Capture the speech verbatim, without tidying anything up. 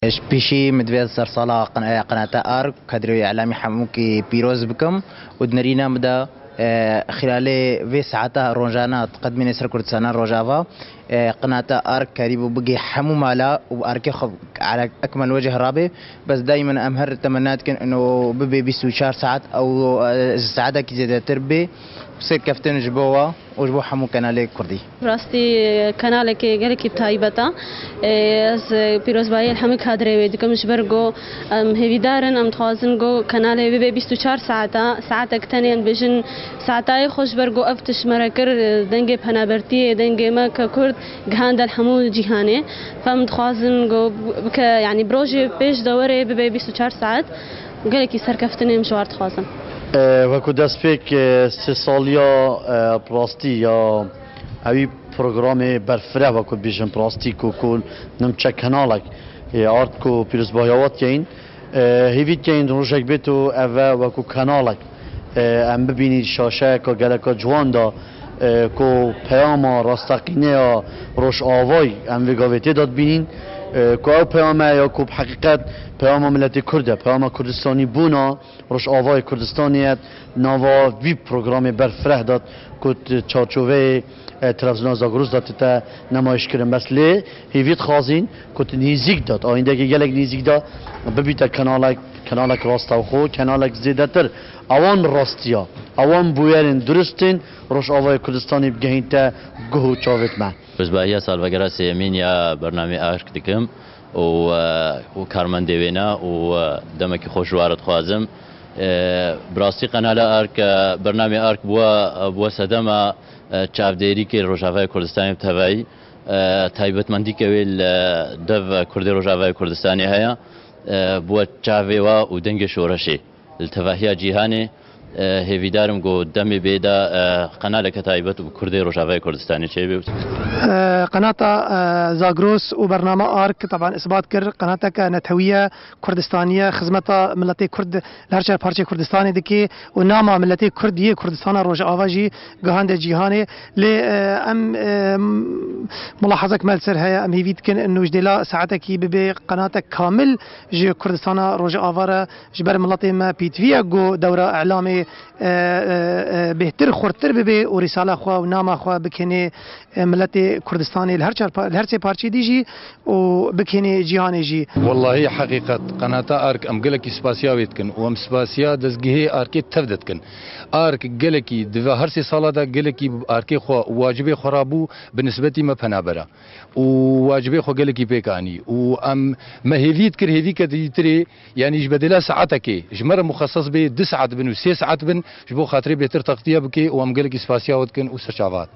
Ji pêşî min divê sersala qen-, qenata Ark, kadroyê îlamî hemûkî pîroz bikim û di nerîna min de, e, xîlalê vê saeta rojana diqedimîne ser Kurdistana Rojava, e, qenata Ark karîbû bigê hemû mala û Arkê xwe ala ekmel wecih rabe. Bes daîmen em her temenna dikin ino bibe bîst û çar saet ew, e, saetekî zêdetir bê û serkeftin ji bo we û ji bo hemû kenalê Kurdî. Rastî, kanalekê gelekî taybet e. Ez pîrozbayiyê li hemû kadrê wê dikim, ji ber ku em hêvîdar in, em dixwazin ku kanalê bibe bîst û çar saeta, saetek tenê em dibêjin saetayê xwe, ji ber ku ev tişt me re kir, dengê penabertiyê, dengê me ke Kurd gihande li hemû cîhanê. Em dixwazin ku bike, yanî bi rojê pêş de were bibe bîst û çar saet. Gelekî serkeftinê em ji war dixwazin. E, wekî destpêk, e, sê saliya, e, bi rastî ya ewî programê berfireh, wekî dibêjin bi rastî ku, ku nimçe kenalek, e, ard ku pîrozbahiya we dikeyin, e, hêvî dikeyin rojek bêt û ev e wekî kenalek, e, em bibînî şaşeyeka geleka ciwan de, e, ku peyama rasteqîne ya Rojavayî em vê gavê tê de dibînîn, e, ku ew peyame ya ku bi heqîqet peyama miletê Kurd e, peyama Kurdistanî bûna Rojavayê Kurdistanê ye, nava vî programê berfireh de ku di çarçoveyê, e, televîzyona Zagros de tite nemayiş kirin. Bes lê hêvî dixwazîn ku di nêzîk de, di ayîndekî gelek nêzîk de bibîte kenalek, kenalek rastewxo, kenalek zêdetir ewan rastiya, ewan bûyerên duristên Rojavayê Kurdistanê bigehînte guh û çavêt me. Piştbahiya salvegera sêyemîn ya bernamê Ark dikim û, e, û karmendê wê ne û, e, demekî xweş ji we re dixwazim. E, bi rastî qenala Ark, e, bernamê Ark bû, e, bû sedema, e, çavdêrîkê Rojavayê Kurdistanê bi tevayî, e, taybetmendîkê wê li dev Kurdê Rojavayê Kurdistanê heye. E, bû çavê we û dengê şoreşê. Li tevahiya cîhanê, e, hêvîdar im ku demê bê de, e, qenaleke taybet û bi Kurdê Rojavayê Kurdistanê çêbê. E, qenata, e, Zagros û bernama Ark, teban, isbat kir, qenateke netewî ye, Kurdistanî ye, xizmeta miletê Kurd li her çar parçeyê Kurdistanê dike û nama miletê Kurd yê Kurdistana Rojava jî gihande cîhanê. Lê, e, em, e, mulahazek me li ser heye, em hêvî dikin ino ji dêla saetekî bibe qenatek kamil ji Kurdistana Rojava re. Ji ber miletê me pêtivî ye ku dewra îlamê, e, e, e, bêhtir, xurttir bibe û rîsala xwe û nama xwe bikêne, e, miletê Kurdistanê li her çar pa-, li her sê parçeyê dî jî û bikêne cîhanê jî. Wellahî heqîqet, qenata Ark em gelekî spasiya wê dikin û em spasiya dezgehê Arkê tev de dikin. Ark gelekî di vê her sê sala de gelekî Arkê xwe û wacibê xwe rabû bi nisbetî me penabera. û wacibê xwe gelekî pêk anî û em, me hêvî dikir, hêvî ke dîtirê, yanî ji bedêla saetekê ji me re muxeses bê, du saet bin û sê saet bin, ji bo xatirê bêtir textiye bike û em gelekî spasiya we dikin û serçava.